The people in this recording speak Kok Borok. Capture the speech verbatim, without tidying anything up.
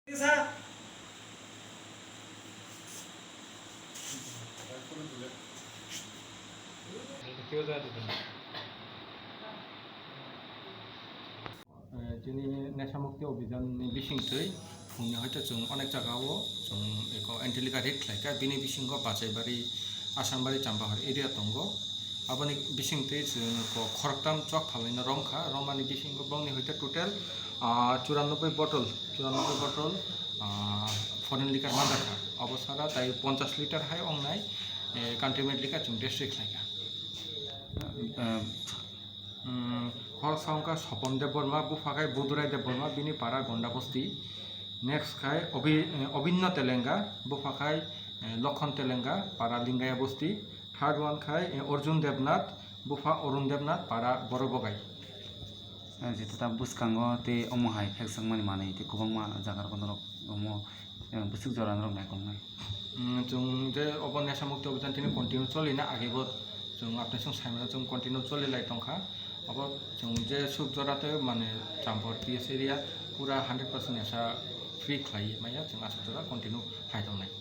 Eh, chini Nesha Mukti Abhijan ni bisingtwi phungni hoite chwng onek jaga o chwng eko Anti Liquor raid khlaikha, bini bisingo Bachaibari, Asambari, Chambahar area tongo. Aboni bisingtwi chwng ko khoroktham chok phalwi no romkha, romani bisingo bongni hoite total, ah, churanobboi bottle, churanobboi bottle, ah, foreign liquor manjakha. Obo sara tai ponchash litre hai ongnai, eh, country made liquor chwng destroy khlaikha. Eh, Hmm, khoroksa wngkha Sopon Debbarma, bupha khai Budurai Debbarma, bini para Gonda Bosti. Next khai Obi-, eh, Obinno Telenga, bupha khai, eh, Lokhon Telenga, para Lingaya Bosti. Third one khai, eh, Arjun Debnath, bupha Arun Debnath, para Boro Bogai. Eh, jeta ta bwskango tei omo hai khekjakmani manwi tei kwbangma jaga rokno norok omo, eh, bwswk jora norok naikolnai. Hmm, chwng je obo Nesha Mukti Abhijan tini continue choli na, age bo chwng apni song saimano chwng continue choli lai tongkha. Obo chwng je suk jora tei mane Chambahar P S area pura hundred percent nesha free khlai maya, chwng aswk jora continue hai tongnai.